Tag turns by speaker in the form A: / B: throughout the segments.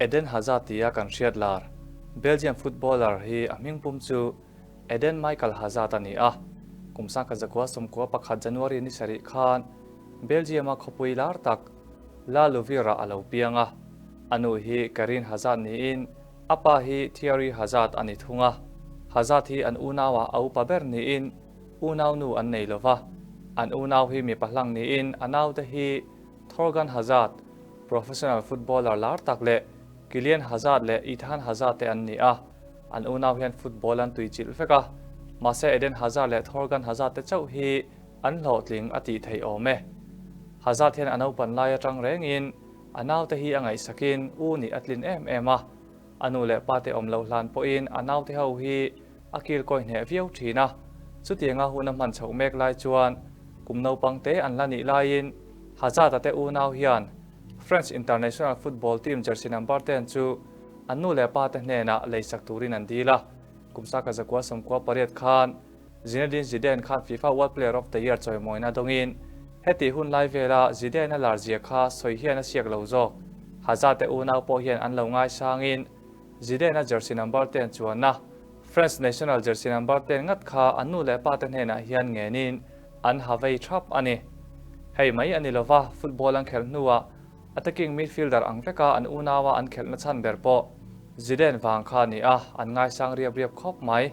A: Eden Hazard tia kan hriat lar Belgium footballer hi a hmingpum chu Eden Michael Hazard a ni a. Kum 1991 January ni sarih khan Belgium-a khawpui lar tak La Louviere-ah a lo piang a. A nu hi Karine Hazard niin a pa hi Thierry Hazard a ni thung a. Hazard hi an unauah a upa ber niin unau nu an nei lova. An unau hi mipa hlang niin a naute hi Thorgan Hazard, professional footballer lar tak leh Kylian Hazard leh Ethan Hazard te an ni a, an unau hian football an tuichilh vek a, mahse Eden Hazard leh Thorgan Hazard te chauh hi an hlawhtling a tih theih awm e. Hazard hian a naupan lai atang rengin a naute hi a ngaihsakin u nih a tlin em em a, A nu leh pa te awm loh hlan pawhin a naute ho hi a kil kawi hneh viau thin a. Chutianga hun a hman chhoh mek lai chuan kum naupang te an la nih laiin Hazard-a te unau hian French international football team jersey number ten chu an nu leh pa te hnenah leisak turin an dil a. Kum saka 1998 khan Zinedine Zidane khan FIFA World Player of the Year chawimawina dawngin hetih hun lai vela Zidane-a lar zia kha sawi hian a siak lo zawk. Hazard te unau pawh hian an lo ngaisangin Zidane-a jersey number ten chuanna France national jersey number ten ngat kha an nu leh pa te hnenah hian ngenin an ha vei thap a ni. Hei mai a ni lova, football an khelh hnuah attacking midfielder ang veka an unaua an khelhna chhan ber pawh Zidane vang kha a ni a, an ngaisang riap riap khawp mai.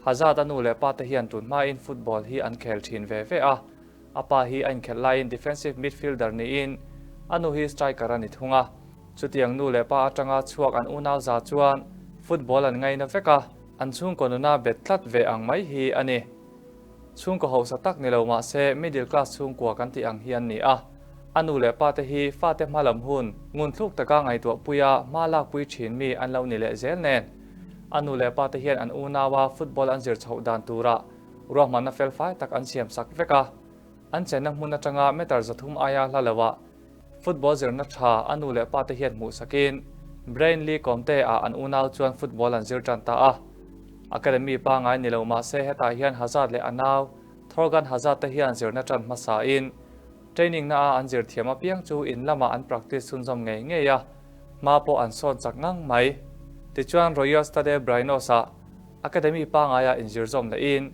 A: Hazard-a nu leh pa te hian tun hmain football hi an khel thin ve ve a, a pa hi a inkhelh laiin defensive midfielder niin a nu hi striker a ni thung a. Chutiang nu leh pa atanga chhuak an unau za chuan football an ngaina vek a, an chhungkaw nuna bet tlat ve ang mai hi a ni. Chhungkaw hausa tak ni lo mahse middle class chhungkua kan tih ang hi an ni a, a nu leh pa te hi fate hma lam hun ngunthluk taka ngaihtuahpuia hma lakpui thin mi an lo ni leh zel nen. A nu leh pa te hian an unaua football an zir chhoh dan turah ruahmanna felfai tak an siam sak vek a. An chenna hmun atanga meter 300 aia hla loah football zirna tha a nu leh pa te hian hmuh sakin Brainly Comte ah an unau chuan football an zir tan ta a. Academy pangai ni lo mahse hetah hian Hazard leh a nau Thorgan Hazard te hian zirna tan hmasain training na a an zir thiam apiang chu in lamah an practice chhunzawm ngei ngei a. Hma pawh an sawn chak ngang mai. Tichuan Royal Stade Brainos-ah Academy pangaia inzir zawm lehin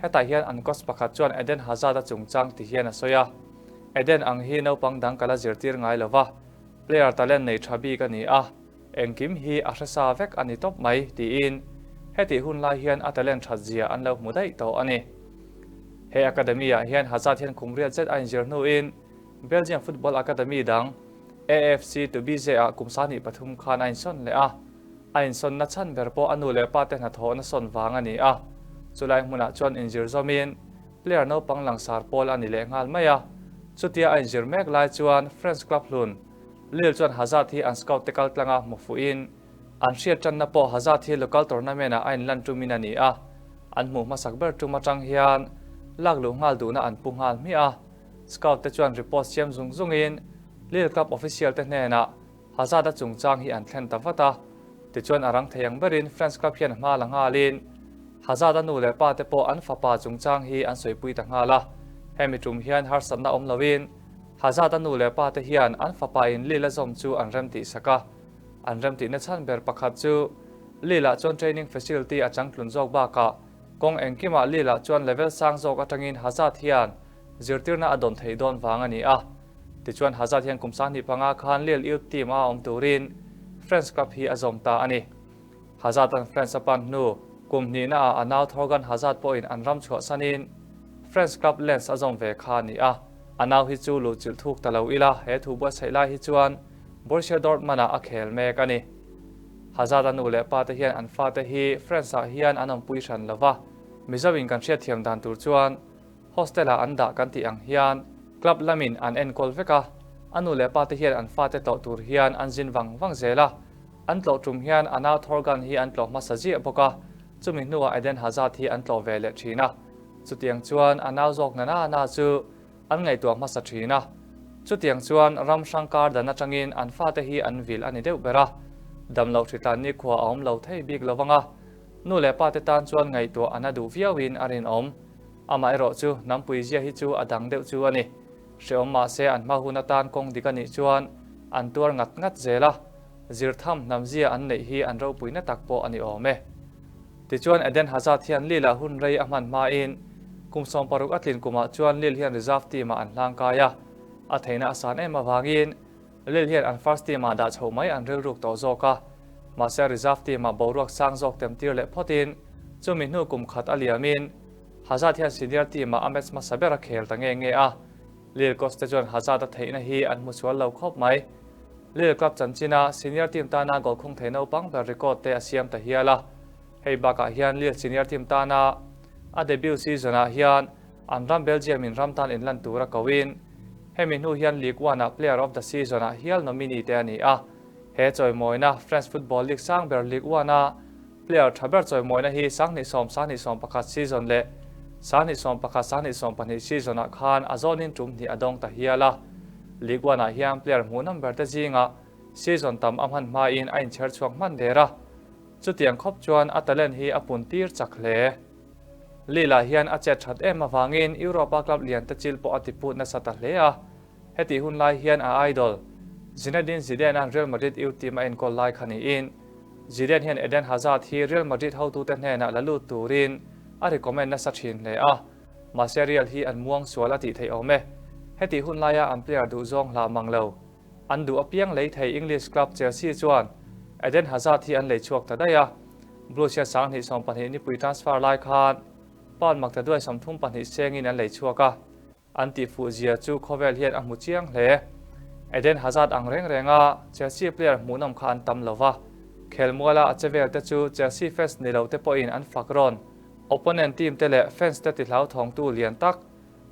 A: hetah hian an coach pakhat chuan Eden Hazard-a chungchang ti hian a sawi a. Eden ang hi naupang dang ka la zirtir ngai lo va, player talent nei tha bik a ni a, engkim hi a hresa vek a ni tawp mai tiin hetih hun lai hian a talent that zia an lo hmu daih tawh a ni. He Academy-ah hian Hazard hian kum riat zet a inzir hnuin Belgium Football Academy dang AFC Tubize ah kum 23 khan a insawn leh a, a insawnna chhan ber pawh a nu leh pa te hnathawhna sawn vang a ni a. Chulai hmunah chuan inzir zawmin player naupang langsar pawl a ni leh nghal mai a. Chutia a inzir mek lai chuan French club hlun Lille chuan Hazard hi an scout te kal tlanga hmu fuhin an hriat tanna pawh Hazard hi local tournament ah a inlan tumin a ni a. An hmuh hmasak ber tum atang hian lak luh nghal duhna an pu nghal hmiah a. Scout te chuan report siam zung zungin Lille club official te hnenah Hazard-a chungchang hi an thlen ta vat a. Tichuan a rang thei ang berin France club hian hma la nghalin Hazard-a nu leh pa te pawh an fapa chungchang hi an sawipui ta nghal a. Hemi tum hian harsatna awm loin Hazard-a nu leh pa te hian an fapa in Lille a zawm chu an remtih sak a. An remtihna chhan ber pakhat chu Lille-ah chuan training facility a changtlun zawk bakah kawng engkimah Lille-ah chuan level sang zawk atangin Hazard hian zirtirna a dawn theih dawn vang a ni a. Tichuan Hazard hian kum 25 khan Lille youth team a awm turin France club hi a zawm ta a ni. Hazard-a'n France a pan hnu kum hnihna ah a nau Thorgan Hazard pawhin an ram chhuahsanin France club Lens a zawm ve kha a ni a. A nau hi chu luhchilh thuk ta lo ila he thu buatsaih lai hi chuan Borussia Dortmund-ah a khel mek a ni. Hazard-a nu leh pa te hian an fate hi France-ah hian an awmpui hran lo va, Mizo-in kan hriatthiam dan tur chuan Hostel-ah an dah kan tih ang hian club lamin an enkawl vek a, a nu leh pa te hian an fate tlawh tur hian an zin vang vang zel a, an tlawh tum hian a nau Thorgan hi an tlawh hmasa ziah bawk a, chumi hnuah Eden Hazard hi an tlawh ve leh thin a, chutiang chuan a nau zawk na na na chu an ngaihtuah hmasa thin a, chutiang chuan ram hrang kar dan atangin an fate hi an vil a ni deuh ber a, damloh hritlan nikhua a awm lo thei bik lo vang a, nu leh pa te tan chuan ngaihtuah a na duh viauin a rinawm. Amaherawh chu hnampui zia hi chu a dang deuh chu a ni. Hrehawm mahse an hma hun atan kawng dik a nih chuan an tuar ngat ngat zel a. Zir tham hnamzia an neih hi an ropuina tak pawh a ni awm e. Tichuan Eden Hazard hian Lille-ah hun rei a hman hmain kum 16 a tlin kumah chuan Lille hian reserve team-ah an hlangkai a, a theihna a san em avangin Lille hian an first team-ah dah chhoh mai an rilruk tawh zawk a, mahse reserve team-ah boruak sang zawk tem tir leh phawtin chumi hnu kum khat a liamin Hazard hian senior team-ah a match hmasa ber a khel ta nge nge a. Lille coach te chuan Hazard a theihna hi an hmu sual lo khawp mai. Lille club chanchina senior team tana goal khung thei naupang ber record te a siam ta hial a. Hei bakah hian Lille senior team tana a debut season ah hian an ram Belgium in ram tan inlan tur a koin hemi hnu hian Ligue 1 ah player of the season ah hial nominee te a ni a. He chawimawina French football league sang ber Ligue 1 a Player tha ber chawimawina hi 2010 2011 season leh 2011 2012 season ah khan a zawnin tum hnih a dawng ta hial a. League One ah hian player hmuh number te zingah season tam a hman hmain a inchher chhuak hman der a. Chutiang khawp chuan a talent hi a pun tir chak hle. Lille ah hian a chet that em avangin Europe-a club lian te chil pawh a tiput nasa ta hle a. Hetih hun lai hian a idol, Zinedine Zidane-a'n Real Madrid youth team a enkawl lai kha niin, Zidane hian Eden Hazard hi Real Madrid hotute hnenah la lut turin a recommend nasa thin hle a, mahse Real hi an muang sual a tih theih awm e. Hetih hun laia an player duhzawng hlah mang lo. An duh apiang lei thei English club Chelsea chuan Eden Hazard hi an lei chhuak ta daih a, Blues hian 2012 nipui transfer lai khan pound maktaduai 32 sengin an lei chhuak a. An tihfuh zia chu khawvel hian a hmu chiang hle. Eden Hazard ang reng renga Chelsea player hmuhnawm kha an tam lo va, khelmuala a che vel te chu Chelsea fans ni lo te pawhin an fak rawn. Opponent team te leh fans te tihlauthawngtu lian tak,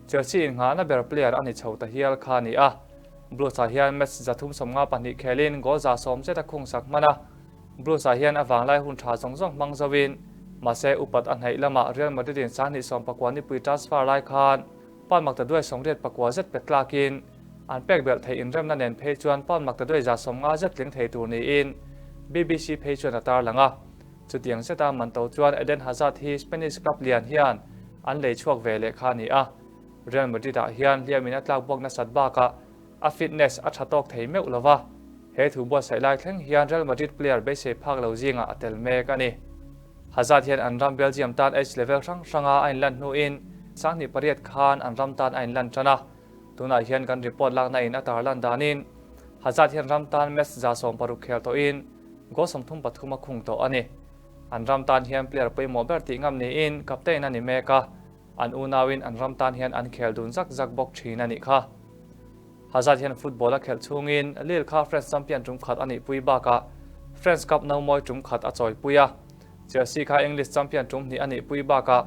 A: Chelsea innghahna ber player a ni chho ta hial kha a ni a. Blues-ah hian match 352 khelin goal 110 zet a khungsak hman a. Blues-ah hian a vanglai hun tha zawng zawng hmang zoin, mahse upat a hnaih lamah Real Madrid-in 2019 nipui transfer lai khan pound maktaduai 84 zet pe tlakin an pek belh theih inremna nen phei chuan pound maktaduai 150 zet tling thei tur niin BBC phei chuan a tarlang a. Chutiang zeta man to chuan Eden Hazard hi Spanish club lian hian an lei chhuak ve leh kha a ni a. Real Madrid-ah hian hliamin a tlak buak nasat bakah A fitness a tha tawk thei meuh lova, he thu buatsaih lai thleng hian Real Madrid player beisei phak lo zingah a tel mek a ni. Hazard hian an ram Belgium tan age level hrang hranga a inlan hnuin 2008 khan an ram tan a inlan tan a, tunah hian kan report lakna in a tarlan danin Hazard hian ram tan match 160 khel tawhin goal 33 a khung tawh a ni. An ram tan hian player pawimawh ber tih ngam niin captain a ni mek a. An unauin an ram tan hian an khel dun zak zak bawk thin a nih kha. Hazard hian football a khelh chhungin Lille kha French champion tum khat a nihpui bakah French Cup nomawi tum khat a chawipui a. Chelsea kha English champion tum hnih a nihpui bakah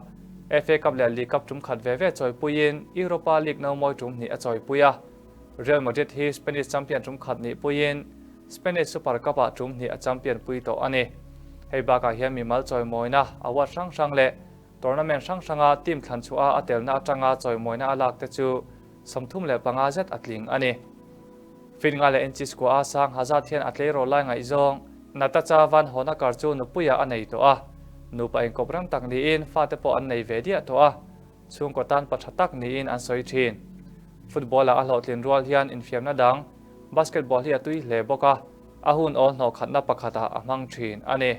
A: FA Cup leh League Cup tum khat ve ve chawipuiin Europa League nomawi tum hnih a chawipui a. Real Madrid hi Spanish champion tum khat nihpuiin Spanish Super Cup-ah tum hnih a champion pui tawh a ni. Hei bakah hian mimal chawimawina award hrang hrang leh Tournament hrang hranga team thlan chhuah a telna atanga chawimawina a lak te chu 35 zet a tling a ni. Finga leh inches kua a sang Hazard hian a tleirawl lai ngaihzawng Natacha Van Honacker chu nupuiah a nei tawh a, nupa inkawp reng tak niin fate pawh an nei ve diah tawh a, chhungkaw tan pa tha tak niin an sawi thin. Football-ah a hlawhtlin rual hian infiamna dang basketball hi a tui hle bawk a, a hun awl hnawhkhatna pakhatah a hmang thin a ni.